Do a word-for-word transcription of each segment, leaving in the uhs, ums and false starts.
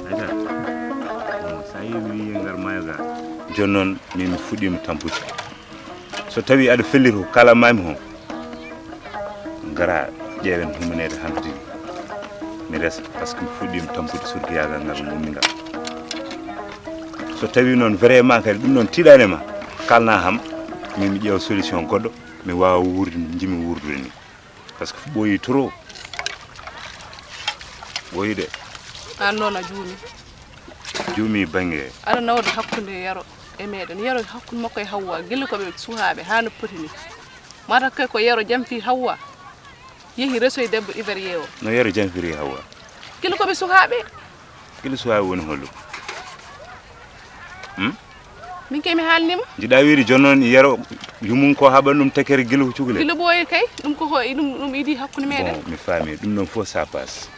Aja, bon, sa yewi ngar mayo ga. Jooni noon, min mi fuɗɗiima tampude. So tawii aɗa felliti ko kaalammaami ko, ngara ƴeewen humneede hantude mi resa, par ce que mi fuɗɗiima tampude surgiyaagal ngal ngummi ngal. So tawii noon vraiment kadi ɗum noon tiiɗaani ma, kaalnaa kam, min mi ƴeewa solution goɗɗo, mi waawa wuurde no njiɗmi wuurdude ni. Par ce que ɓooyi trop. Ɓooyi de. Aan noon a juumi. Juumi bannge. Aɗa nawda hakkunde Yero e meeɗen. Yero hakkunde makko e Hawwa, gila ko ɓe suhaaɓe haa no poti ni. Mata kay ko Yero jamfii Hawwa, yehi resoyi debbo Ivoirien o. No Yero jamfiri Hawwa? Gila ko ɓe suhaaɓe. Gila suhaaɓe woni holo? Hmm? Min kay mi haalnii ma. Njiɗa wiide jooni noon Yero yumum ko haɓan ɗum tekkere gila ko cukalel? Gila ɓooyi kay, ɗum ko ho-, ɗum, ɗum idi hakkunde meeɗen. Bon, mi faami. Ɗum noon fof ça passe.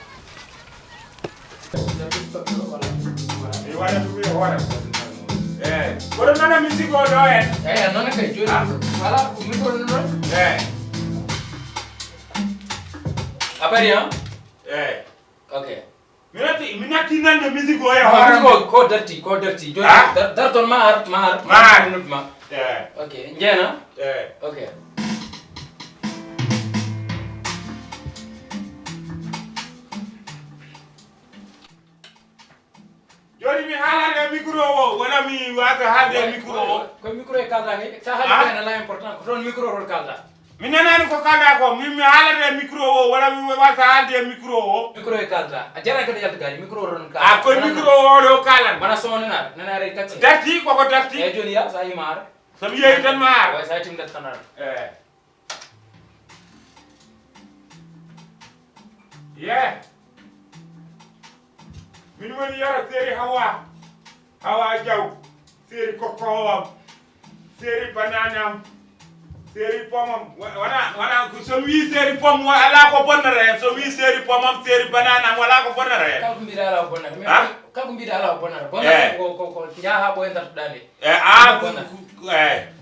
Mi waɗa ɗum e hoore. Eeyi. Kono nana musique o ɗo en. Eeyi, noon kay jooni. Ah. Voilà, ko micro ɗum ɗon. Eeyi. A parii, han? Eeyi. Ok. Mi natti, mi natti nande musique o e hoore. Musique o ko darti, ko darti. Jooni, ah? Dar-, darton ma ar, ma ar. Ma ar. Noppi ma. Eeyi. Ok, njeena? Eeyi. Ok. Jooni mi haalan e micro o, wala mi waasa haalde e micro o? Ko micro e kaalda kay. Sa haali, ah, ko ene ala important, ko toon micro toon kaalda. Mi nanaani ko kaalda ko, min mi haalan e micro o, wala mi waasa haalde e micro o? Micro e kaalda. A jarani kadi yaltude gaari, micro toon kaalda. Ah, ko micro o ɗo kaalan. Wona son nenaare, nenaare taxi. Darti, koko darti. Eeyi, jooni ya, sa yii ma ar. So mi yehi tan ma ar. Way, sa yii tan ma ar. Eeyi. Yee. Min woni Yero, seeri Hawa. Hawa Jaw. Seeri kokkoowam. Seeri banaanam. Seeri pomam. Wa-, wona, wona ko so mi wii seeri pom, wa-, alaa ko bonnata heen. So mi wii seeri pomam, seeri banaanam, walaa ko bonnata heen. Kala ko mbiɗa alaa ko bonnata. Min, ah? Kala ko mbiɗa alaa ko bonnata. Bonnata, eh, ko, ko, ko njaha ɓooya dartoɗaa nde. Eh, ah, ko, ko, eh.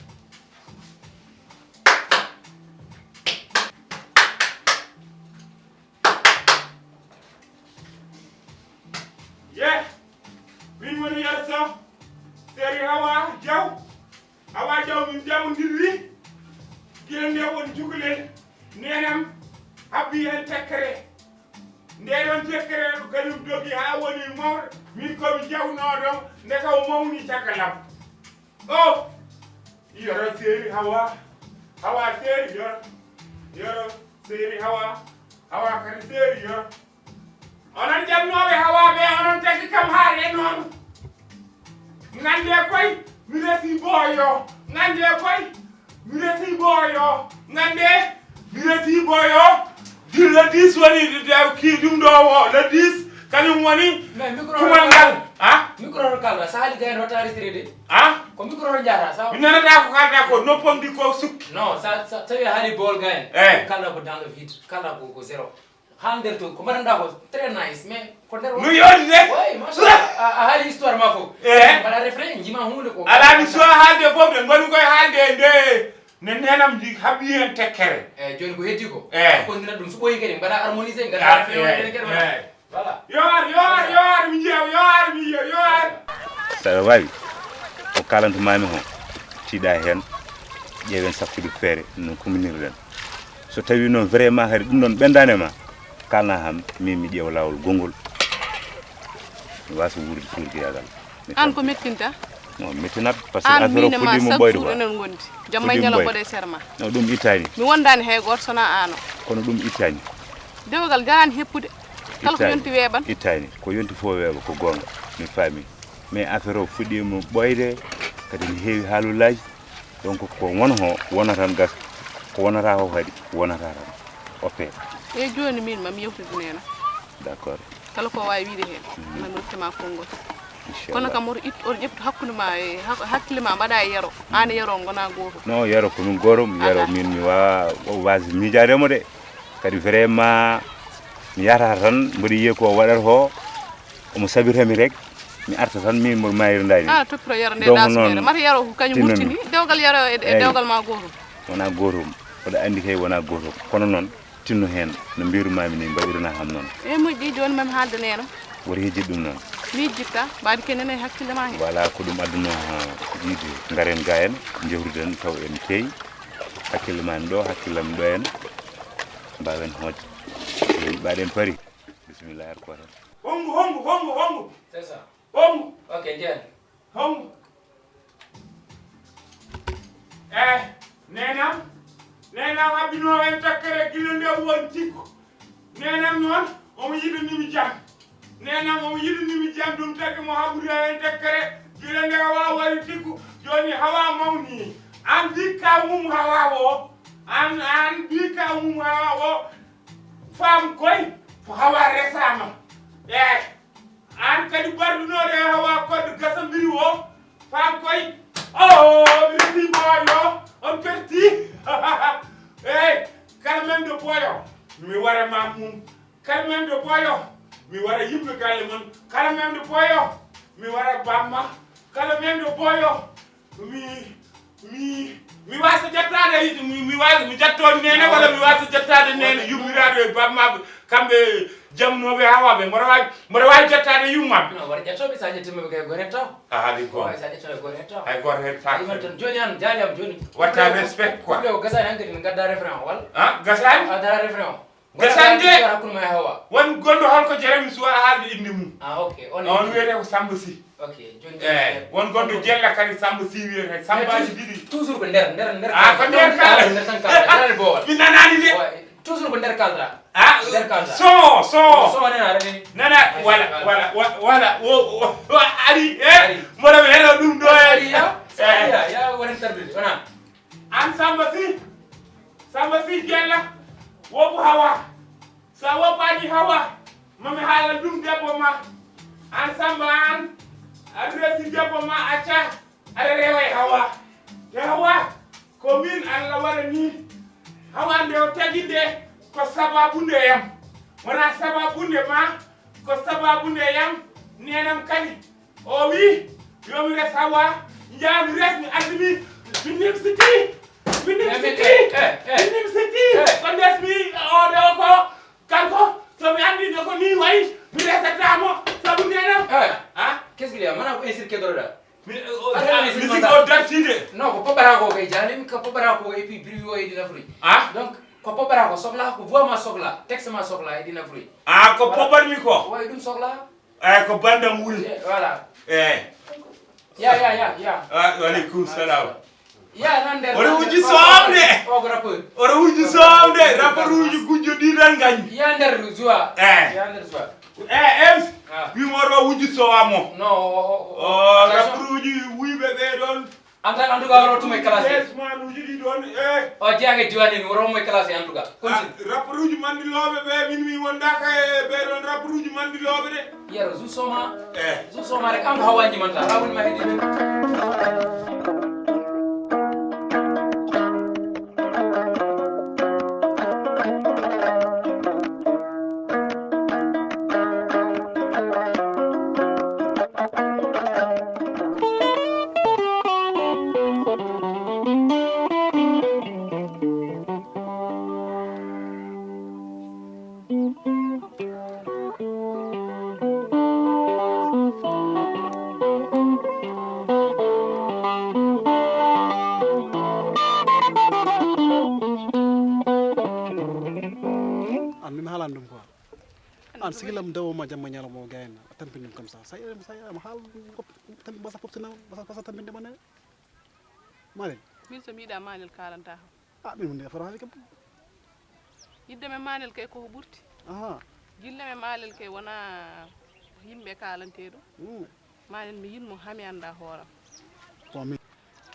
Ye, min woni Yero Soh, seeri Hawa Jaw. Hawa Jaw min jamondirri. Gila nde woni cukalel, neenam habbi heen tekkere. Nde ɗon tekkere ɗo kañum dogi haa woni mawɗo. Min ko mi jawnooɗo, nde ka o mawni caggal am. O, Yero seeri Hawa, Hawa seeri Yero, Yero seeri Hawa, Hawa kadi seeri Yero. Onon jamnooɓe Hawa ɓe, onon tagi kam haalde noon. Ngannde koy, mi resi booyo. Ngannde koy, mi Ngande, mi resi boyo, di le dix woni, di, di, kii ɗum ɗo o, le dix, kañum woni mais micro kumal ngal. Ha? Micro ɗo kalɗa, sa haali gayno watta enregistré de. Ha? Ko micro ɗo jaata, sa mi nanata ko kalɗa ko, noppam di ko sukki. Non, sa, sa, tawi a haali bool gayen. Eh. Kalɗa ko dans le vide, kalɗa ko, ko zéro. Haa nder to, ko mbaɗanɗa ko très nice, mais ko nder. No yooɗi de. Oui, machallah. A, a haali histoire ma fof. Eh. Mbaɗa refrain, jima huunde ko. Alaa mi suwa haalde fof de, ngoni koye haalde nde, ne nenam ndi haɓi hen tekkere. Eh, jooni ko heddi ko. Eh. Kondina ɗum, so ɓooyi kadi, mbaɗa harmonisé, ngaɗa refrain o kadi, kadi, voilà. Yo ar, yo ar, yo ar, mi jeew, yo ar, mi jeew, yo ar. Saɗa waawi, ko kaalanto maami ho, tiiɗa heen, ƴeewen sakkude feere no kuminirɗen. So tawii noon vraiment hari ɗum ɗoon ɓendaani e ma, kaalna ham, min mi ƴeewa laawol gonngol. Mi waasa wuurde suurgiyaagal. Aan ko mettinta? No mettinat, parce que aan affaire o miin e ma fuɗɗiima chaque ɓooyde jour quoi. Eɗen ngondi. Jamma e ñalawma mboɗo e sera ma. No ɗum ittaani. Mi wondaani hay gooto so wonaa aan o. Kono ɗum ittaani. Dewgal jaraani heppude. Kala ko yonti weeɓan. Ittaani. Ko yonti fof weeɓa, ko goonga. Mi faami. Mais affaire o fuɗɗiima ɓooyde, kadi ne heewi haalullaaji. Donc ko won ho wona tan gasa, ko wonata ko kadi wonata tan. Oppe. E jooni min ma mi yewtidine en. D'accord. Kala ko waawi wiide heen, mhm, ma mi rokkuma konngol. Inchallah. Kono kam oto ittu, oto ƴeftu hakkunde ma e hak-, hakkille ma mbaɗa e Yero. Aan e Yero ngona gooto. Non, Yero ko min gooto, Yero min mi waawa waasde miijaade mo de. Kadi vraiment mi yahata tan, mboɗo yiya ko waɗata ko, omo sabita mi rek, mi arta tan, min mboɗo maayirndaani. Ah, toppito Yero nde. Donc ɗasmeere. Noon, mata Yero ko kañum tinno mi. Murtini, dewgal Yero e, e eey, dewgal ma gooto. Wonaa gooto. Mboɗo anndi kay wonaa gooto. Kono noon, tinno heen, no mbiirumaami ni, mbaɗirana kam noon. Eey, moƴƴi, jooni ma mi haalde neene. Woto yejjit ɗum noon. Mi yejjitta, mbaadi kene ne hakkille ma heen. Voilà, ko ɗum adduno ha yiide. Ngaren ga en, njewtiden taw en keewi. Hakkille ma en ɗo, hakkillam ɗo en. Mbaawen hooj. Mbaɗen pari. Bismillah, ar ko tan. Hongu, hongu, hongu, hongu. C'est ça. Hongu. Ok, jeeɗa. Hongu. Eh, neenam. Neenam habbinoo en takkere gila nde won tikku. Neenam noon, omo yiɗanimi jam. Neenam omo yiɗanimi jam, ɗum tagi mo haɓude en takkere gila nde Hawa wari tikku. Jooni Hawa mawni. Aan dikka mum Hawa o. Aan, aan dikka mum Hawa o. Faam koy, ko Hawa resaama. Eh. Aan kadi bardunoɗo e Hawa koddo gasa mbiri o, faam koy. Oh, mi resi boyo, on perti. Hey, kala men de boyo, mi wara ma mum. Kala men de boyo, mi wara yimɓe galle mon. Kala men de boyo, mi wara bamma. Kala men de boyo, mi, mi, mi wasa jettaade, mi, mi wasa, mi jettoo neene, walla mi wasa jettaade neene, yummiraaɗo e bammaɓe, kamɓe jamnooɓe Hawa ɓe, mboɗo waawi, mboɗo waawi jettaade yummaɓe. Non, wara ƴettooɓe, so a ƴettiima ɓe kay, ko hetto. A haali goonga. Waawi, so a ƴettiima ko hetto. Hay gooto heen faak. Iman tan, jooni an, jaali am, jooni. Watta respect, quoi. Ɗum ɗo ko gasaani hankadi, min ngadda refrain o, walla? Ah, gasaani? A dara refrain o. Gasande. Wona hakkunde ma e Hawa. Won gonɗo hol ko Jeremi Suwa haalde innde mum. Ah, ok. On on wiyete ko Samba Sy. Ok, joni. Eh, won gonɗo jella kadi Samba Sy wiyete. Samba Sy ɗiɗi. Toujours ko nder, nder, nder. Ah, ko nder kala. Nder tan kala. Nder boowal. Mi nanaani de. Toujours ko nder kalda. Ah, nder kalda. So, so. So nena rene. Nana, wala, wala, wala, wala. O, o, o, ari, eh. Ari. Mboɗo mi helo ɗum ɗo. Ari, ya. Eh. Ari, ya, ya, wona tardude, wona. Aan Samba Sy, Samba Sy Jella, woppu Hawa. So a woppaani Hawa, ma mi haala ɗum debbo ma. Aan Samba aan, aɗa resi debbo ma, acca, aɗa rewa e Hawa. Te Hawa, ko min Allah waɗani. Hawa nde o tagi nde, ko sababu nde yam. Wona sababu nde ma, ko sababu nde yam, nenam kadi. O wi, yo mi res Hawa, njaa mi res, mi addi mi, mi nimsiti, mi nimsiti, eh, eh, eh, mi nimsiti, eh, ko ndesmi o ɗo ko, kanko, so mi anndi no ko ni wayi, mi resata mo, sabu nena. Eh, ah? Qu'est-ce qu'il y a? Mana ko insir kedoroɗa? Mi, o, ah, ah, musique o dartide. Non, ko poɓɓata ko kay, jaalimi ko poɓɓata ko, et puis bruit o e ɗina fruit. Ah? Donc, ko poɓɓata ko sokla, ko voix ma sokla, texte ma sokla e ɗina fruit. Ah, ko poɓɓatmi ko? Wayi ɗum sokla. Eyi, ko banndam wuli. Voilà. Eyi. Ya, ya, ya, ya. Ah, wa aleykum salam. Ya, nan nder. Oto wujji soom de. O ko rappeur. Oto wujji soom de. Rappeur uji gujjo ɗi tan gañi. Ya nder joie. Eyi. Ya nder joie. Eyi, em. Ah. Wimo oto wujji sowa mo. Non, o, o, o, o, rappeur uji wuyɓe ɓe ɗon. En tout, en tout cas, woro tuma e classe. Yes, man, uji ɗi ɗon, eh. O jeyaaka e diwaan en, woro mo e classe, en tout cas. Continue. Ah, rapperuuji manndilooɓe ɓe, min mi wondaaka e ɓe ɗon rapperuuji manndilooɓe de. Yero, zu soma. Eh. Zu soma rek, an ko hawanji man ta. Rawni ma hedi. An min haalan ɗum quoi. An sigilam dawo ma jamma ñalawma o gayna a tampini ɗum comme ça. Sa yiɗama, sa yiɗama haal tampi basa poftina basa, basa tampinde ma nene. Malel. Min so mi yiɗa Malel kalanta kam. Ah, min wonde affaire haali kam. Yidde men Malel kay koko ɓurti. Aha. Gille men Malel kay wona yimɓe kalante ɗum. Mm. Malel mi yinmo ha mi anda hooram. Ko min.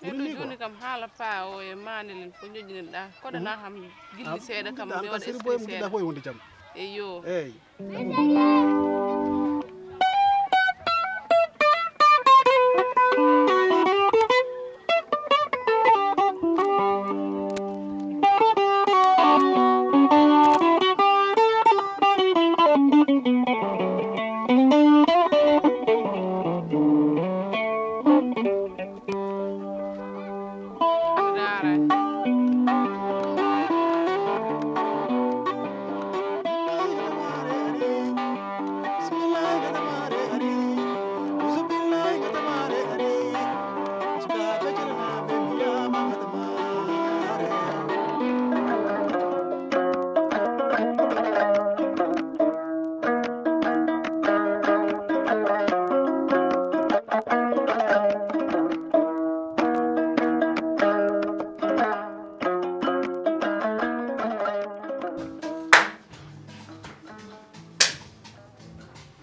Ɓuri ɗo ni quoi. Joni kam haala pa o e Malel en fof ñoƴƴinen ɗa. Koɗana kam gilli seeɗa kam mi waɗa esprit seeɗa. Fof e wonde jam. Eyo. Eyi.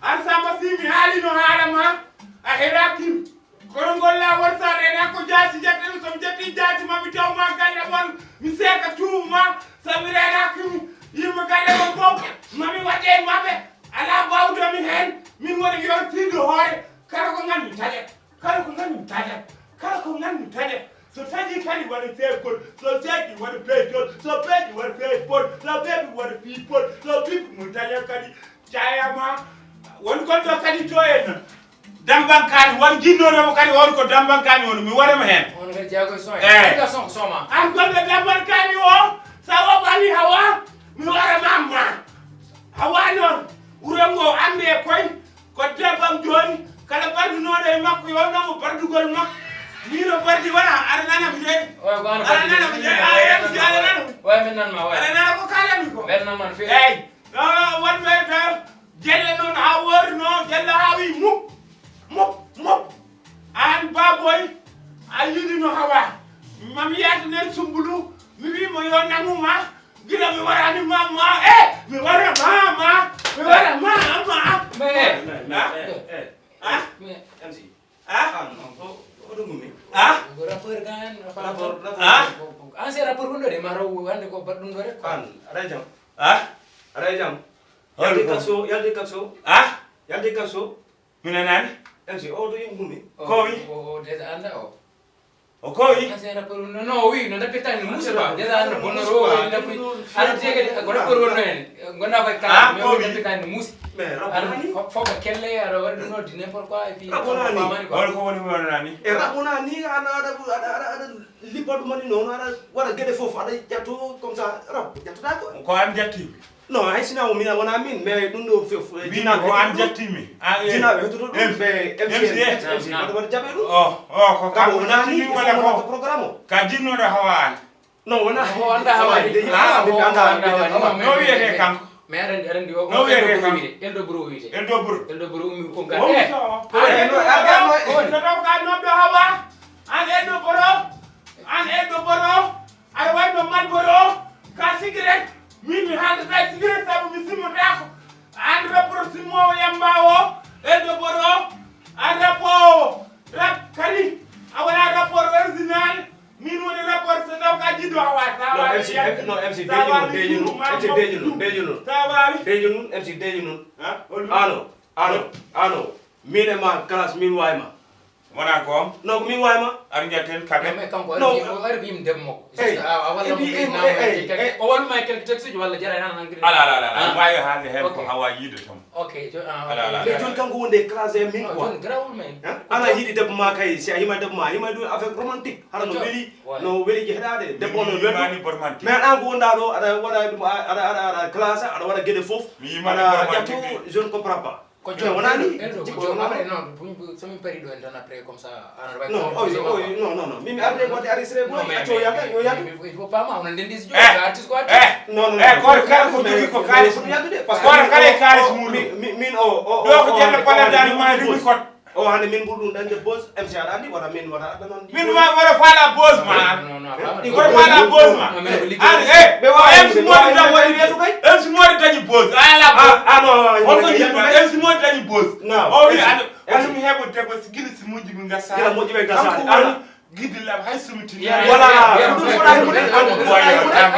An Samba, si mi haalino haala ma, a heɗaaki mi. Kono ngol laawol, so a reenaaki ko jaasi jatten, so mi jatti jaasi ma mi taw ma galle mon, mi seeka cuumu ma, so mi reenaaki mi, yimɓe galle mon fof, ma mi waɗde e maɓɓe, alaa baawɗo mi heen, min woni yortiiɗo hoore, kala ko nganmi taƴat, kala ko nganmi taƴat, kala ko nganmi taƴat, so taƴi kadi waɗa seekol, so seeki waɗa peecol, so peeƴi waɗa peecol, so peeɓi waɗa piipol, so piipi mo taƴat kadi, Cayama, won gonɗo kadi to en. Dambankaani, won jinnooɗo mo kadi, on ko Dambankaani woni, mi waɗa mo heen. On kadi jaago e son. Eh. Kadi son ko soma. An gonɗo Dambankaani o, sa o ɓaali Hawa, mi waɗa ma ma. Hawa noon, wuro ngo annde e koy, ko debam jooni, kala bardunoɗo e makko, yo nangu bardugol makko. Ni no bardi wona, aɗa nana mi de. Oya ko an aɗa nana mi de, a M C aɗa nana mi. Oya min nan ma, oya. Aɗa nana ko kaalami ko. Min nan man feewi. Eyi. Ɗo wonɓe ɓe jelle noon haa woori noon, jelle haa wi mup, mup, mup. Aan Baaboy, a yiɗi no hawa. Mami yaata nen Sumbulu, mi wi mo yo nangu ma, gila mi warani ma, ma, eh, mi wara ma, ma, mi wara ma, ma. Mais, eh, ah, eh, eh, ah, mais, M C. Ah? An, o, o, oɗo gumi? Ah? Ko rappeur kan, rappeur, rappeur. Ah? Ancien rappeur wonɗo de, ma raw hannde ko baɗɗum ɗo rek. An, aɗa jam? Ah? Aɗa jam? Hol yalde ko? Kakso, yalde kakso. Ah? Yalde kakso. Mi nanaani. M C, o ɗo yim gumi? O, ko wi? O, o, déjà anda o. O ko wi? Ancien rappeur wonɗo, no, o wi, no dappirtani no muusi ba. Déjà anda bonno ro, o wi, no dappiri. Aɗa jeega de, ko rappeur wonno en. Gonda koye kala, ah, mais o wi dappirtani no muusi. Mais rappeur ani? Fo-, fof ko kelle, aɗa waɗi ɗum ɗo, di n'importe quoi, et puis rappeur ani? Famani quoi. Wala ko woni wonani? E rappeur ani, aɗa, aɗa, aɗa, aɗa, aɗa libba ɗum ani noon, aɗa waɗa geɗe fof, aɗa ƴatto comme ça, rap, ƴattoɗa ko? Ko an jatti? Non, hay sina o min, wona min, mais ɗum ɗo fof, min jinnaɓe ko an heɗoto ɗum. Jattimi. Ah, eh. Jinnaɓe heɗoto ɗum, M C, ɓe M C, M C, M C, M C, naam, naam. Waɗa, waɗa jaɓe ɗum. Oh, oh, ko kanko jattimi wala ko? Programme o. Ka jinnoɗo hawa an. Non, wona. O anndaa Hawa de. Ah, o anndaa Hawa de. No wiyetee kanko? Mais aɗa anndi, aɗa anndi o, no wiyetee kanko? Eldo Bro wiyetee. Eldo Bro. Eldo Bro ummi ko ngal. Eh. An Eldo Bro. An Eldo Bro. An Eldo Bro. Aɗa waɗi no Malboro. Ka cigarette. Min mi haaldataa e cigarette sabu mi simmotaako. An rapport simmoowo yamba o. Eldo Bro. An rapport. Rap kadi. A wona rapport original. No, M C, M-, no, M C, deeƴu nun, deeƴu nun, M C, deeƴu nun, deeƴu nun. Deeƴu nun, M C, deeƴu nun. Ano, ano, ano. Min e ma, classe, min waay ma. Wona goom. No, ko min waay ma. Ar njaten kaɓe. Mais kanko, no. Ari ko yim debbo makko. Ey. Juste a, a walla mo ey, ey, ey, ey. O wallu ma e quelques texte uji walla jara nan nan. Ala, ala, ala, ala. Ah. Waawi haalde heen ko hawa yiide tan. Ok, jo-, ah, ala, ala, ok. Mais ala. Jooni kanko wonde classe e min quoi. Jooni garawol men. Hein? Ana yiɗi debbo ma kay, si a hima debbo ma, a hima ɗum avec romantique. Hara no weli, no weli heɗaade. Debbo no weli. Mais an ko wonda ɗo, aɗa waɗa ɗum, aɗa, aɗa, aɗa classe, aɗa waɗa geɗe fof. Mi yimani aɗa ƴattu, je ne comprends pas. Ko mais wonani, en ɗo, ko jikko joom wonani. Amen, non, buñ, bu-, so min pari ɗo en tan après, comme ça, an aɗa wawi non, ko oy, oy, non, non, non. Min mi arde ko waɗde artiste, non, mais, acco mais, yalta, yo yaltu. Mais, il faut pas ma, on a des décisions, eh, artiste ko artiste. Eh, non, non, eh, non, koto kala ko jogui ko kaalis mum. Yaltude, parce que koto kala e kaalis mum. Min, min, min, o, o, ɗo ko o, Diallo o, Pala o, Dani o, ma rimi kot. O, hande min ɓuri ɗum dañde buzz, M C aɗa andi, wata min, wata adda noon. Min ma, wata faala buzz ma. Non, non, non, non. Wata faala buzz ma. Non, mais ko ligguey. An, eh, ɓe wawa M C Mody tan waɗi weedu kay. M C Mody dañi buzz. A ala buzz. Ah, ah, non, non, non, non, non, non. Holko jiɗɗa? M C Mody dañi buzz. Non. O wi, M C, ano, M C, ano mi heɓo debbo, si gila si moƴƴi mi gasa. Gila moƴƴi ɓe gasa. Kanko woni gidde lam, hay so mi tini. Yero, voilà, yero, yero, ɗum fof ɗa e mum. Yero, yero, yero, yero, yero, yero, yero, yero,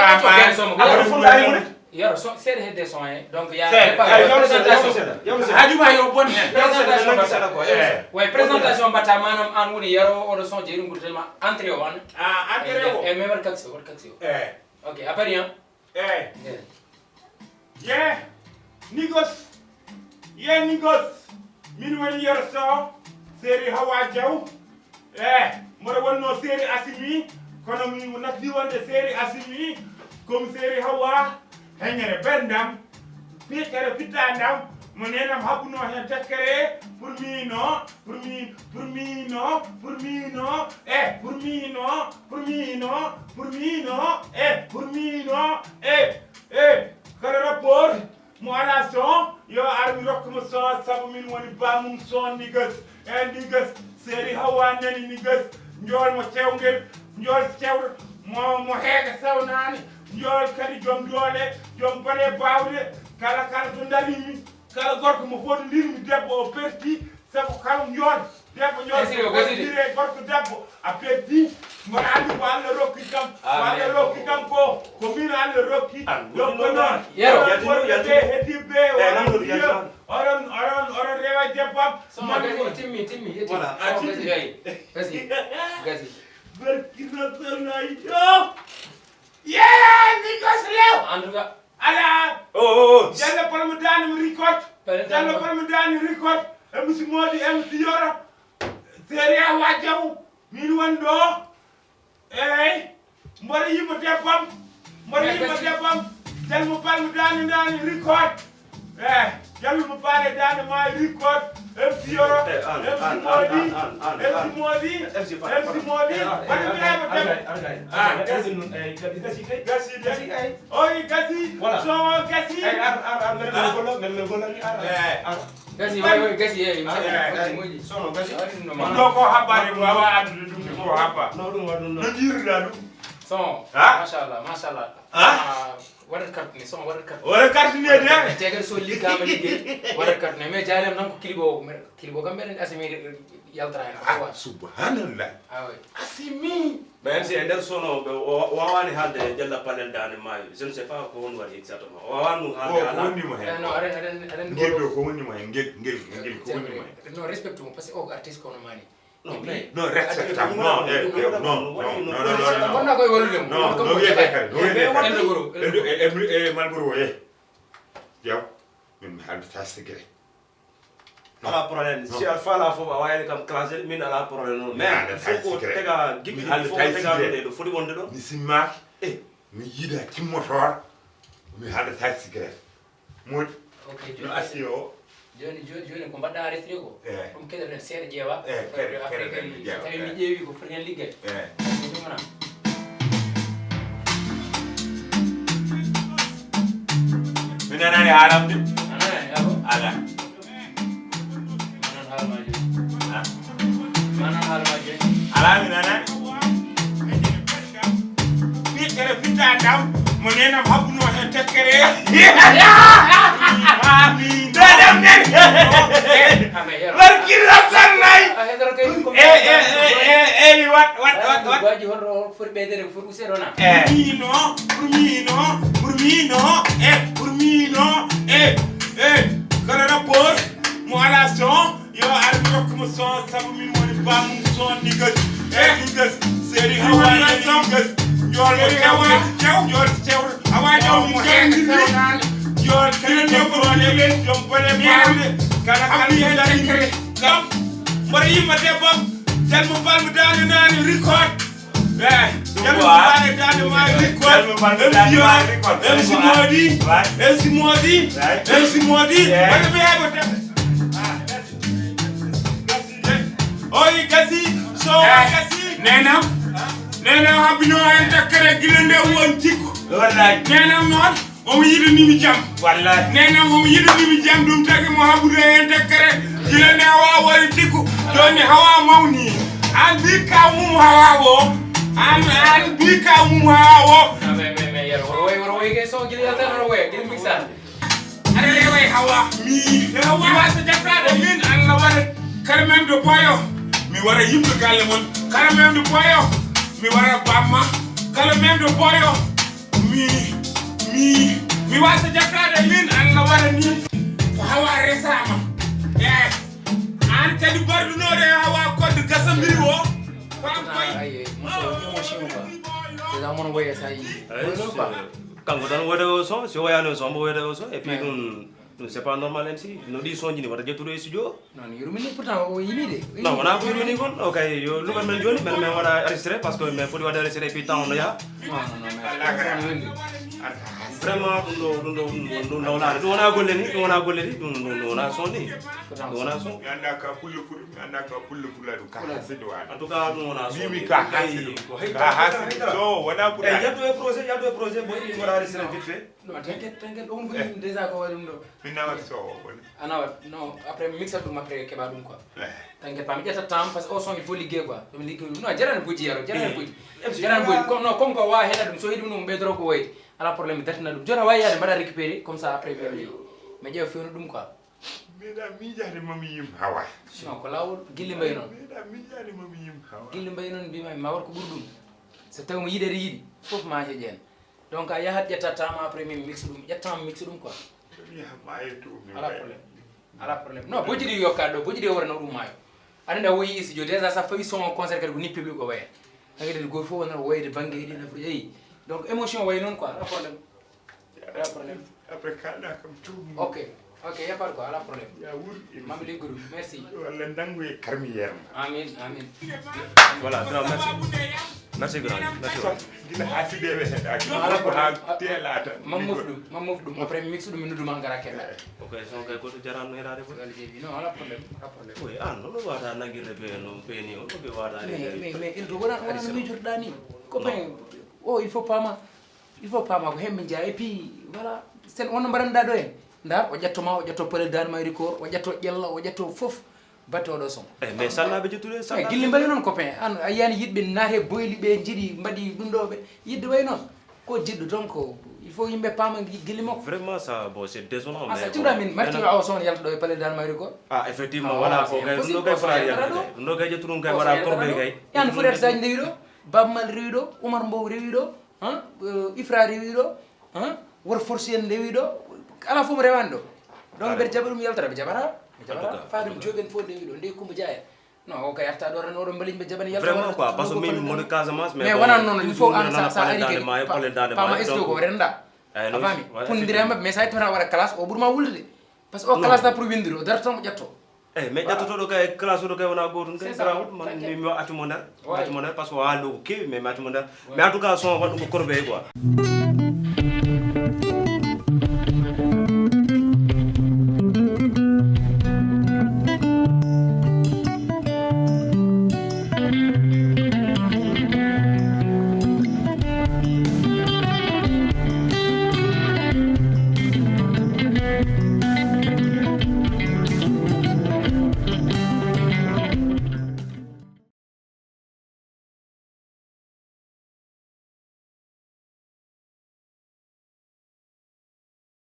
yero, yero, yero, yero, yero, son, seeɗa hedde son he. Donc, ya, eh, eh, yawno seeɗa, présentation. Yawno seeɗa, yawno seeɗa. Haaju ma yo bon hen. Présentation mbaɗa. Yawno seeɗa, yawno seeɗa. Eh. Way, présentation mbaɗa, maanaam, an woni yaro oɗo son, jeyi ɗum ko tellement entrée o an. Ah, entrée o. Eh, eh, mais waɗ kaksi o, waɗ kaksi o. Eh. Ok, à Paris, hein? Eh. Eh. Ye, nigos. Ye, nigos. Min woni yaro son, série Hawa Diaw. Eh, mboɗo wonno série Asimi, kono mi natti wonde série Asimi, comme série Hawa, heñere bendam, fikkere fittandam, mo nenam habuno hen tekkere, pour mi no, pour mi, pour mi no, pour mi no, eh, pour mi no, pour mi no, pour mi no, eh, pour mi no, eh, eh, kala rapport, mo ala son, yo ar mi rokka mo son, sabu min woni bamum son niggas. Eh, niggas, série Hawa nani niggas. Njool mo cewngel, njool cewɗo, mo, mo heega sewnaani. Njool kadi joom doole, joom bale bawɗe. Kala, kala to darimi, kala gorko mo fotondirmi debbo o perti, sabu kala njool, debbo njool, gasii o, gasii de. Fotondiree gorko debbo. A perti, mboɗo anndi ko Allah rokki kam, ah, ko Allah rokki kam ko, ko min Allah rokki. Ah, donc noon, yero. Oɗon yaltino, worɓe ɓe, yaltino. Heddiiɓe ɓe, eh, oɗon, oɗon, oɗon rewa debbam. Son gasii, timmi, timmi, yetti. Voilà, a timmi. Gasii, gasii. Barki Rasul, yo. Yeah, mi gas lew. En tout cas. Ala. Oh, oh, oh. Jallo Palma Dani record. Jallo Palma Dani record. M C Mody, M C Yoro. Série Hawa Diaw. Min woni ɗo. Eey, mboɗo yima debbam, mboɗo yima debbam, Jallo Palma Dani Dani record. Eh, Jallo mo paale Dani ma record, M C Yoro, eh, an, M C an, Mody, an, an, an, M C Mody, an, M C Mody, eh, an, waɗi an, mi heɓa an, debbo. An, an, an, ah, an, gasi nun, eh, gasi, gasi kay. Gasi de. Gasi kay. Oyi gasi, voilà. So gasi. Eh, ar, ar, ar, mbeɗa, ah, gollo, mbeɗa, mbeɗa gollo ni, ar, ar, eh, ar. Gasi, way, way, gasi, eh, ah, eh, moƴƴi, moƴƴi. Sono gasi. Waɗi ɗum no ɗum ɗo ko habbaade, mi wawa addude ɗum ko habba. No ɗum waɗi ɗum ɗo. No jiiruɗa ɗum? Son. Ha? Machallah, machallah. Ha? Ah, waɗat carte ni, son, waɗat carte. Waɗat carte ni de. Tegal so liggaama ligge, waɗat carte ni. Mais jaalem nan ko kilibo, kilibo kam mbeɗen asimi yaltara hen. Ah, subhanallah. Ah, oui. Asimi. Mais M C e nder sono, ɓe, o, o waawani haalde Jalla Panel Daande Maayo. Je ne sais pas ko honno waɗi exactement. O waawani ɗum haalde. O, ko haala. Wonni mo heen? Eh, non, aɗen, aɗen, aɗen ngel ɗo, ko wonni mo heen? Ngel, ngel, ngel, ko wonni mo heen? Non, respecte mo, parce que o ko artiste kono mani. Non, mais non, respecte mo. Non, eh, eh, non, non, non, non, non, non. Wonna koye wallude mo. Non, no wiyete kadi, no wiyete kadi. Eldo Goro, Eldo Goro. Eh, eh, eh, eh, man Goro, eh. Jaw, min mi haalde ta secret. Ala problème. Si a faala fof, a waawii kam classé, min ala problème noon. Mais il faut ko tega giɓɓi ɗi fof ko tega ɗo, ɗo foti wonde ɗo. Mi simmaaki. Eh. Mi yiɗa timmotoora. Mi haalda ta secret. Moƴƴi. Ok, no jooni, assi o. Jooni, jooni, jooni ko mbaɗɗa enregistré ko? Eh. Ɗum keɗoɗen seeɗa ƴeewa. Eh, keɗe, keɗe, keɗe, ƴeewa, tawi mi ƴeewi ko foti heen liggeede. Eh. Ɗum wona. Mi nanaani haalam de. A nanaani, abo? Ala. Ma nan haal ma jooni. Ah. Ma nan haal ma jooni. Ala, mi nanaani. Fikkere fitta dam. Mo neenam haɓuno heen tekkere. Dadam nen. Barki Rasulullah. E, e, e, e, e, wat, wat, wat, wat. Waji hol ro fori ɓeydere fori usero na. Burmino, burmino, burmino, e, burmino, e, e, kala rapport, mo ala son, yo ar mi rokku mo son, sabu min woni bamum son niggas. E niggas, seri hawa niggas. Njool mo kew, kew, njool kew. Hawa njool mo kew. Njool kew, njool kew. Jom bone bawde. Kala kala yedda kam. Mboɗo yimma debbo. Jal mo balmo dande nane record. Eyi, jal mo balmo dande ma record. M C Modi, M C Modi, M C Modi. Wonde mi heɓo debbo. Oyi gasi, so gasi. Nenam, nenam habbino en takkere gila nde won jikku. Wallahi. Nenam noon, omo yiɗanimi jam. Wallahi. Nenam omo yiɗanimi jam, ɗum tagi mo haɓude en takkere gila nde hawa woni jikku. Joni hawa mawni. An bi kaw mum hawa o. An, an bi kaw mum hawa o. Ah, mais, mais, mais, yero, woro woy, woro woy, kay son gila yaltan, woro woy, gila mixage. Aɗa rewa e hawa. Mi mi wasa jaftaade min Allah waɗa kala memɗo boyo. Mi waɗa yimɓe galle mon kala memɗo boyo. Mi waɗa bamma kala memɗo boyo. Mi mi mi wasa jaftaade min Allah waɗa ni. Ko hawa resama. E an kadi bardunoɗo e hawa kodde gasambiri o. Fam koy. Aye, mo so mo shiwa. Eza mon woye sa yi. Kanko tan woyde o son, si o woyaani o son, mbo woyde o son, et puis ɗum ɗum c'est pas normal M C. No ɗi sonji ni wata ƴettude e studio. Non, yurmini pourtant o yimi de. Non, wona ko yurmini kon. O kay yo lugal men joni, men men waɗa enregistré parce que men foti waɗde enregistré et puis temps no yaha. Non, non, non, mais on weldi. Vraiment ɗum ɗo ɗum ɗo ɗum ɗo nawlaade. Ɗum wona golle ni, ɗum wona golle ni, ɗum ɗum ɗum wona son ni. Ɗum wona son. Mi annda ka pulle furi, mi annda ka pulle fula ɗum ka hasidi wani. En tout cas ɗum wona son. Mimi ka hasidi. Ko hay ka hasidi. So wona pour. Yaddu e projet, yaddu e projet boy, ɗum waɗa enregistré vite fait. Non, t'inquiète, t'inquiète, on ko yimɓe déjà ko waɗi ɗum ɗo. Mi nawat so o woni. A nawat, non, après mi mixa ɗum après keɓa ɗum quoi. T'inquiète pas, mi ƴetta temps parce que o son il faut ligguey quoi. Ɗum ligguey ɗum, non, jarani bojji yaro, jarani bojji. Jarani bojji, comme non, comme ko wa heɗa ɗum, so heɗi ɗum ɓeydoro ko woyde. Ala problème, mi dartina ɗum. Joni a wawi yaade mbaɗa récupéré, comme ça après mi mi ƴeewa fewno ɗum quoi. Meeɗa miijaade mami yim hawa. Non, ko laawol, gilli mbay noon. Meeɗa miijaade mami yim hawa. Gilli mbay noon mbima ma waɗ ko ɓuri ɗum. So tawi mo yiɗere yiɗi, fof ma heƴen. Donc a yahat ƴetta temps après min mix ɗum, ƴetta mix ɗum quoi. Ɗum yaha maayo to min. Ala problème. Ala problème. Non, bojji ɗi yokka ɗo, bojji ɗi wara no ɗum maayo. Aɗa nda woyi studio déjà sa fawi son concert kadi ko ni public o waya. Hagede goto fof wonata woyde bangge ɗi na eyi. Donc émotion way noon quoi, ala problème. Ala problème. Après kalɗa kam tout. Ok. Ok, y a pas de quoi, ala problème. Ya wur. Mam liggudu. Merci. Walla ndangu e karmi yerma. Amin, amin. Voilà, grand, merci. Merci grand, merci grand. Gila ha sideɓe heɗaki. Ala ko ha teelata. Mam mof ɗum, mam mof ɗum. Après mix ɗum mi nuduma ngara kella. Ok, son kay goto jarano heɗade ko. Wala jeebi, non, ala problème, ala problème. Oui, an non wata nangirde be no be ni on be wata. Mais mais mais il doit wona wona no mijurɗa ni. Copain, oh il faut pas ma Il faut paama ko hemɓe jeya et puis voilà sen on no mbaɗanɗa ɗo en. Ndar o ƴetto ma, o ƴetto palel dane ma record, o ƴetto ƴella, o ƴetto fof. Batte oɗo son. Eyi mais sallaɓe ƴettude. Eyi gilli mbayi noon copain, an a yiyani yiɗɓe naate boyli ɓe jiiɗi mbaɗi ɗum ɗo ɓe yiɗde way noon. Ko jiɗɗo donc il faut yimɓe paama gilli makko. Vraiment ça bon c'est désolant. Asa tiwɗa min martiwa awa son yalta ɗo e palel dane ma record. Ah effectivement voilà ko kay ɗum ɗo kay fota yaltude kay. Ɗum ɗo kay ƴettu ɗum kay waɗa corbe kay. Yan frère Sadio ndewi ɗo, Baba Mal rewi ɗo, Oumar Mbow rewi ɗo. Ifra rewi ɗo. Wor force en rewi ɗo. Ala fof mo rewani ɗo. Donc mbeɗa jaɓa ɗum yaltata ɓe jaɓata. Ɓe jaɓata fa ɗum joɓen fof rewi ɗo nde Coumba Dia en. Non o kay arta ɗo tan oɗo mbalit ɓe jaɓani yaltata. Vraiment quoi parce que min moni Casamance mais wonani noon il faut an sa ari kadi paama esto ko renɗa. A faami. Pundira mabɓe mais sa ittata waɗa classe o ɓuurma wulde. Parce que o classe ta pour windude o darata tan o ƴetto. Eyi mais ƴettotoɗo kay classe oɗo kay wona gotum kay. Garawol man mi mi accu mo nder. Mi accu mo nder parce que o haalno ko kewi mais mi accu mo nder. Mais en tout cas son waɗɗum ko corbeille quoi.